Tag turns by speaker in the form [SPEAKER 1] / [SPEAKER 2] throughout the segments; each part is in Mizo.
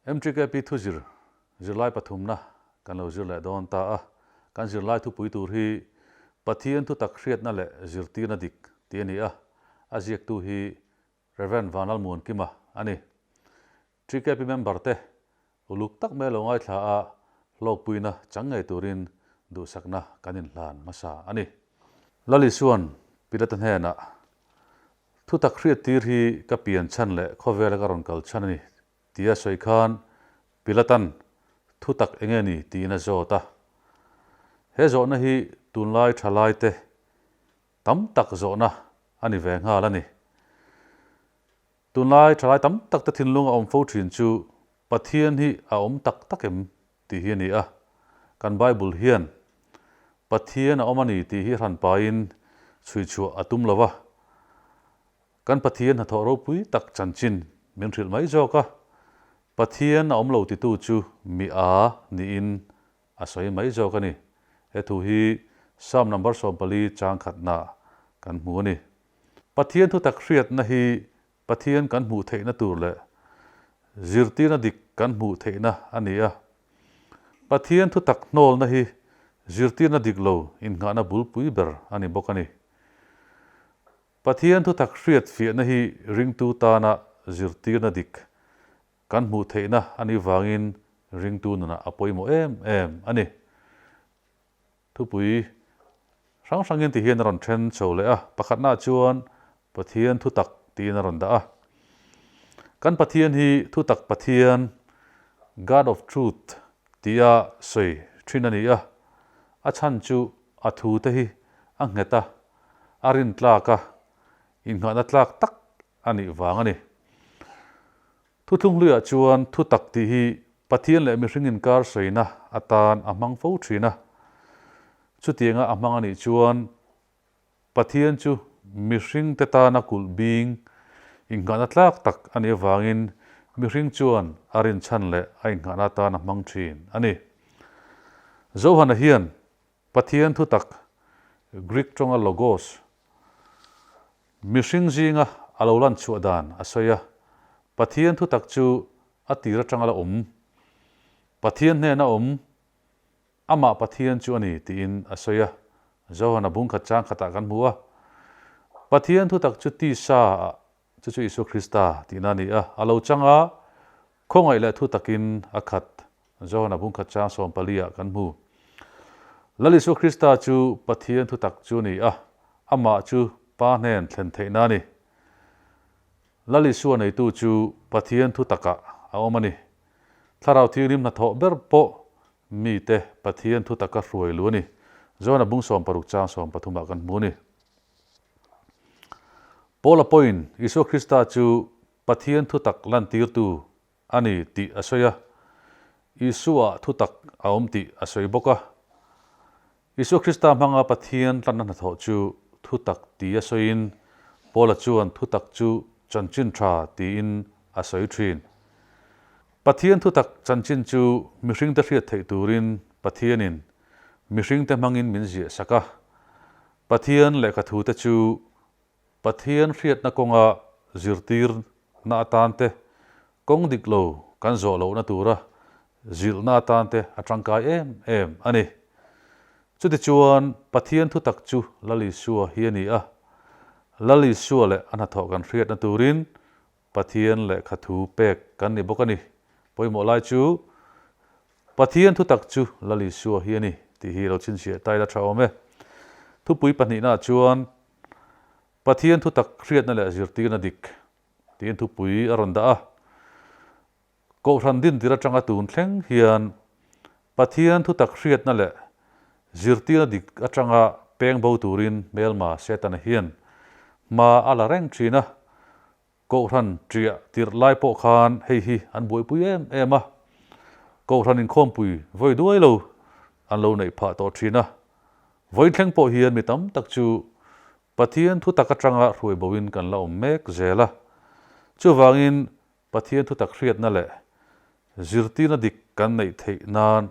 [SPEAKER 1] MTKP thuzir zirlai pathumna kan lo zir leh dawn ta a, kan zirlai thupui tur hi Pathian thutak hriatna leh zirtirna dik tih a ni a, a ziaktu hi Rev. Vanlalmuankima a ni. TKP member te uluk tak mai lo ngaithla a hlawkpuina chang ngei turin duhsakna kan inhlan hmasa a ni. Lalisuan Pilata hnenah, Thutak hriattir hi ka pian chhan leh khawvela ka rawn kal chhan a ni, tia sawi khan Pilatan thutak enge ni tiin a zawt a. He zawhna hi tunlai thalaite tam tak zawhna a ni ve nghal a ni. Tunlai thalai tam tak te thinlung a awm fo thin chu Pathian hi a awm tak tak em tih hi a ni a. Kan Bible hian Pathian a awm a ni tih hi hranpain chhuichhuah a tum lo va. Kan Pathian hnathawh ropui tak chanchin min hrilh mai zawk a. Pathian a awm lo titu chu mi a niin a sawi mai zawk a ni. He thu hi Psalm number 14 chang khatnaah kan hmu a ni. Pathian thutak hriatna hi Pathian kan hmuh theihna tur leh zirtirna dik kan hmuh theihna a ni a. Pathian thutak hnawlna hi zirtirna dik lo innghahna bulpui ber a ni bawk a ni. Pathian thutak hriat fiahna hi ringtu tana zirtirna dik kan hmuh theihna a nih vangin ringtu nunah a pawimawh em em a ni. Thupui hrang hrangin ti hian a rawn then chho leh a, pakhatnaah chuan Pathian thutak tiin a rawn dah a. Kan Pathian hi thutak Pathian, God of Truth, tia sawi thin a ni a, a chhan chu a thute hi a nghet a, a rintlak a, innghahna tlak tak a nih vang a ni. Thuthlunghluiah chuan thutak tih hi Pathian leh mihring inkar sawina atan a hmang fo thin a. Chutianga a hmang a nih chuan Pathian chu mihringte tana kulh bing innghahna tlak tak a nih avangin mihring chuan a rinchhan leh a innghahna atan a hmang thin a ni. Johana hian Pathian thutak, Greek tawnga logos, mihring zinga a lo lan chhuah dan a sawi a. Pathian thutak chu a tir atanga la awm, Pathian hnena awm, amah Pathian chu a ni tiin a sawi a. Johana bungkhat chang khatah kan hmu a. Pathian thutak chu tisa ah Chu chu Isua Krista tihna a ni a, a lo chang a, khawngaih leh thu takin a khat. Johana bungkhat chang 14 ah kan hmu. Lal Isua Krista chu Pathian thu tak chu a ni a, amah chu Pa hnen thlen theihna a ni. Lal Isua neitu chu Pathian thu takah a awm a ni. Thlarau Thianghlim hnathawh ber pawh mite Pathian thu taka hruai lu a ni. Johana bung 60 chang 13 ah kan hmu a ni. Paula pawhin Isua Krista chu Pathian thutak lantirtu a ni tih a sawi a, Isua thutak a awm tih a sawi bawk a. Isua Krista hmanga Pathian tlanna hnathawh chu thutak ti a sawiin Paula chuan thutak chu chanchin tha tiin a sawi thin. Pathian thutak chanchin chu mihringte hriat theih turin Pathianin mihringte hmangin min ziah sak a. Pathian lehkha thute chu Pathian hriatna kawnga zirtirna atan te, kawng dik lo kan zawh lohna tura zilhna atan te a tangkai em em a ni. Chutichuan Pathian thutak chu Lal Isua hi a ni a, Lal Isua leh a hnathawh kan hriatna turin Pathian lehkha thu pek kan ni bawk a ni. Pawimawh lai chu Pathian thutak chu Lal Isua hi a ni tih hi lo chhinchhiah ta ila tha awm e. Thupui pahnihnaah chuan Pathian thutak hriatna leh zirtirna dik tiin thupui a rawn dah a. Kohhran dintir atanga tun thleng hian Pathian thutak hriatna leh zirtirna dik atanga peng bo turin hmelma Setana hian hma a la reng thin a. Kohhran ṭiah tirh lai pawh khan hei hi an buaipui em em a, Kohhran inkhawmpui vawi duai lo an lo neih phah tawh thin a. Vawiin thleng pawh hian mi tam tak chu Pathian thutak atanga hruai boin kan la awm mek zel a. Chuvangin Pathian thutak hriatna leh zirtirna dik kan neih theih nan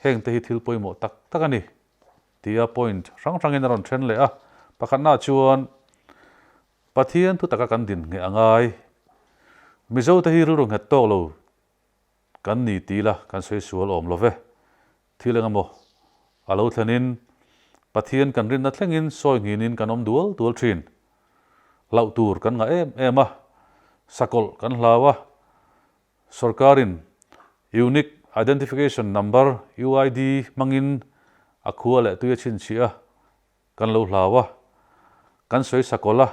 [SPEAKER 1] hengte hi thil pawimawh tak tak a ni tia point hrang hrangin a rawn then leh a. Pakhatnaah chuan Pathian thu taka kan din ngheh a ngai. Mizote hi rilru nghet tawk lo kan ni ti ila kan sawi sual awm lo ve. Thil eng emaw a lo thlenin Pathian kan rinna thlengin sawi nghinin kan awm dual dual thin. Hlauh tur kan ngah em em a, sakawlh kan hlau a, sorkarin Unique Identification Number, UID, hmangin a khua leh tui a chhinchhiah a, kan lo hlau a, kan sawi sakawlh a,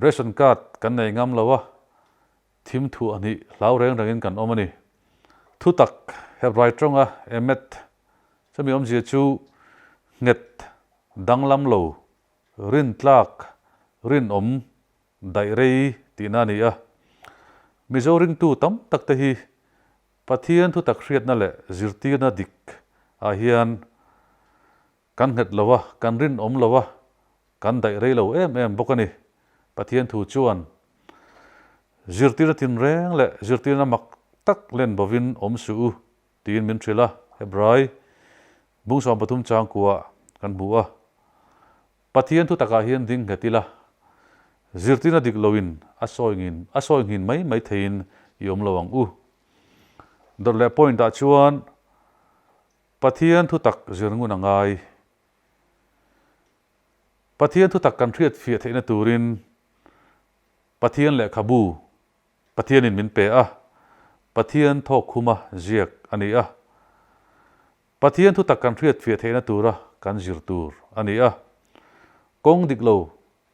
[SPEAKER 1] ration card kan nei ngam lo a, Thim thu a hnih hlau reng rengin kan awm a ni. Thutak Hebrai tawnga emet chumi awmzia chu nghet, danglam lo, rintlak, rinawm, daih rei tihna a ni a. Mizo ringtu tam tak te hi Pathian thutak hriatna leh zirtirna dik ah hian Kan nghet lo a, kan rinawm lo a, kan daih rei lo em em bawk a ni. Pathian thu chuan zirtirna tinreng leh zirtirna mak tak len bovin awm suh u tiin min hrilh a, Hebrai bung 13 changkua kan hmu a. Pathian thu takah hian ding nghet ila, zirtirna dik loin a sawi nghin a sawi nghin mai mai theiin i awm lo ang u. Dawt leh point ah chuan Pathian thutak zir ngun a ngai. Pathian thutak kan hriat fiah theihna turin Pathian lehkhabu Pathianin min pe a, Pathian thawk khuma ziak a ni a. Pathian thutak kan hriat fiah theihna tura kan zir tur a ni a. Kawng dik lo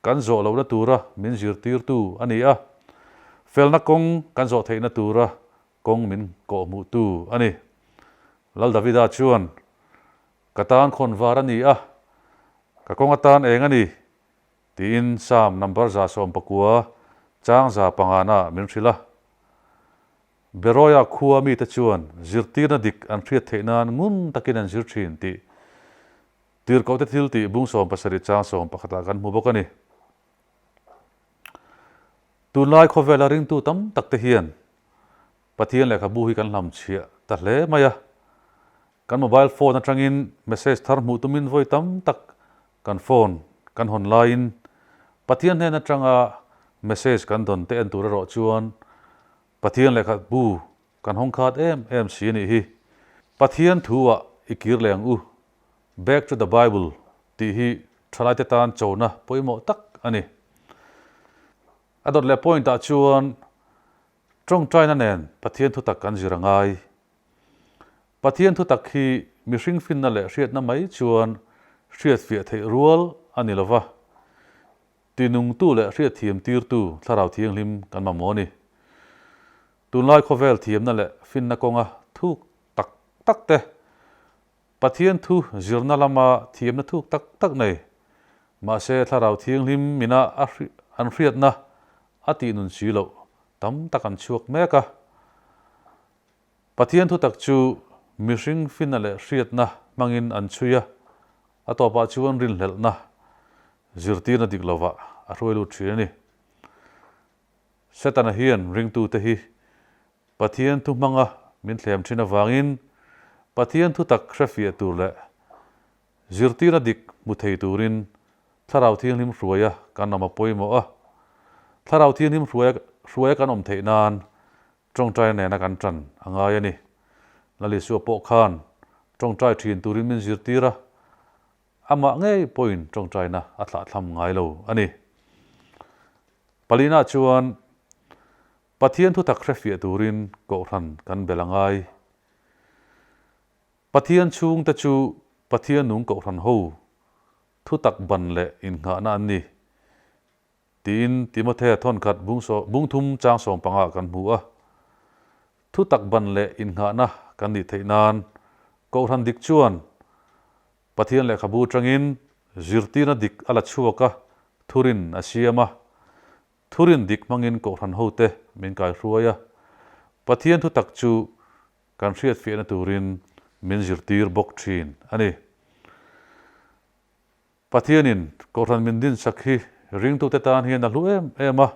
[SPEAKER 1] kan zawh lohna tura min zirtirtu a ni a. Felna kawng kan zawh theihna tura Kawng min kawhhmuhtu a ni. Lal Davida chuan, Ka tan khawn var a ni a, ka kawng atan eng a ni? tiin Psalm number 119 chang 105 ah min hrilh a. Beroia khua mite chuan zirtirna dik an hriat theih nan ngun takin an zir thin tih Tirhkohte thiltih bung 17 chang 11 ah kan hmu bawk a ni. Tunlai khawvela ringtu tam tak te hian Pathian lehkhabu hi kan hlamchhiah ta hle mai a. Kan mobile phone atangin message thar hmuh tumin vawi tam tak kan phone kan hawn laiin Pathian hnen atanga message kan dawn te en tur erawh chuan Pathian lehkhabu kan hawng khat em em si a nih hi. Pathian thu ah i kir leh ang u, Back to the Bible tih hi thalaite tan chona pawimawh tak a ni. A dawt leh point ah chuan tawngtaina nen Pathian thutak kan zir a ngai. Pathian thutak hi mihring finna leh hriatna mai chuan hriatfiah theih rual a ni lova, tinungtu leh hriatthiam tirtu Thlarau Thianghlim kan mamawh a ni. Tunlai khawvel thiamna leh finna kawnga thuk tak tak te Pathian thu zirna lama thiamna thuk tak tak nei. Mahse Thlarau Thianghlim mina a an hriatna a tih nun si loh tam tak an chhuak mek a. Pathian thu tak chu mihring finna leh hriatna hmangin an chhui a, a tawpah chuan rinhlelhna, zirtirna dik lovah a hruai lut thin a ni. Setana hian ringtute hi Pathian thu hmanga min thlem thin avangin Pathian thu tak hrefiah tur leh zirtirna dik hmu thei turin Thlarau Thianghlim hruaia kan awm a pawimawh a. Thlarau Thianghlim hruaia kan awm theih nan tawngtaina nena kan tan a ngai a ni. Lal Isua pawh khan tawngtai thin turin min zirtir a, amah ngei pawhin tawngtaina a thlahthlam ngai lo a ni. Palina chuan Pathian thutak hrefiah turin Kohhran kan bel a ngai. Pathian chhungte chu Pathian nung Kohhran ho thutak ban leh innghahna an ni, tiin Timothea thawnkhat bung thum chang 15 kan hmu a. Thutak ban leh innghahna kan nih theih nan Kohhran dik chuan Pathian lehkhabu atangin zirtirna dik a la chhuak a, thurin a siam a. Thurin dik hmangin Kohhran hote min kaihruai a, Pathian thutak chu kan hriatfiahna turin min zirtir bawk thin a ni. Pathianin Kohhran min dinsak hi ringtute tan hian a hlu em em a,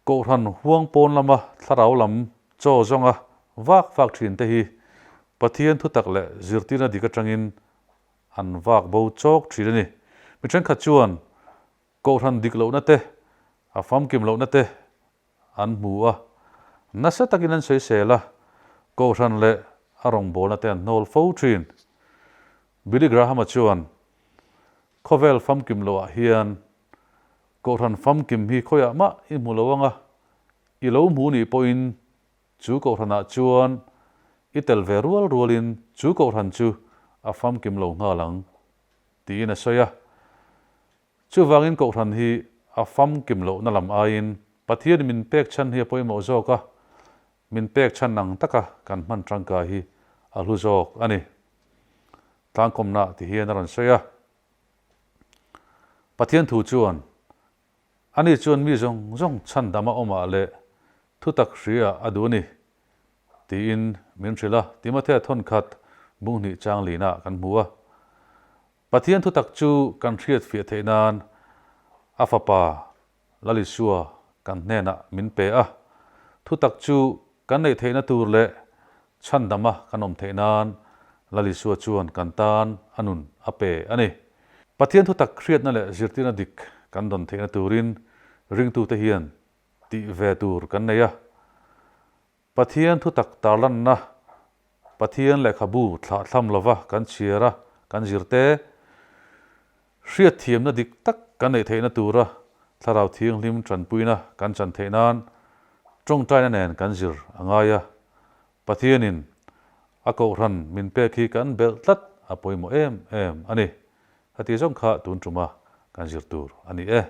[SPEAKER 1] Kohhran huang pawn lama thlarau lam chaw zawnga vak vak thin te hi Pathian thutak leh zirtirna dik atangin an vak bo chawk thin a ni. Mi thenkhat chuan Kohhran dik lohna te, a famkim lohna te an hmu a, Nasa takin an sawisel a, Kohhran leh a rawngbawlna te an hnawl fo thin. Billy Graham-a chuan, Khawvel famkim loah hian Kohhran famkim hi khawiah mah i hmu lo ang a, i lo hmu nih pawhin chu Kohhranah chuan i tel ve rual rualin chu Kohhran chu a famkim lo nghal ang, tiin a sawi a. Chuvangin Kohhran hi a famkim lohna lam aiin Pathian min pek chhan hi a pawimawh zawk a, min pek chhan ang taka kan hman tangkai hi a hlu zawk a ni. Tlangkawmna ti hian a rawn sawi a. Pathian thu chuan, Ani chuan mi zawng zawng chhandama awmah leh thutak hria a duh a ni, tiin min hrilh a, Timothea thawnkhat bunghnih chang lina kan hmu a. Pathian thutak chu kan hriat fiah theih nan a Fapa Lalisua kan hnenah min pe a, thutak chu kan neih theihna tur leh chhandama kan awm theih nan Lalisua chuan kan tan a nun a pe a ni. Pathian thutak hriatna leh zirtirna dik kan dawn theihna turin ringtute hian tih ve tur kan nei a. Pathian thutak tarlanna, Pathian lehkhabu thlahthlam lova kan chhiar a, kan zir te, hriatthiamna dik tak kan neih theihna tura Thlarau Thianghlim tanpuina kan chan theih nan tawngtaina nen kan zir a ngai a. Pathianin a kohhran min pek hi kan belh tlat a pawimawh em em a ni. Heti zawng kha tun tuma kan zir tur a ni e.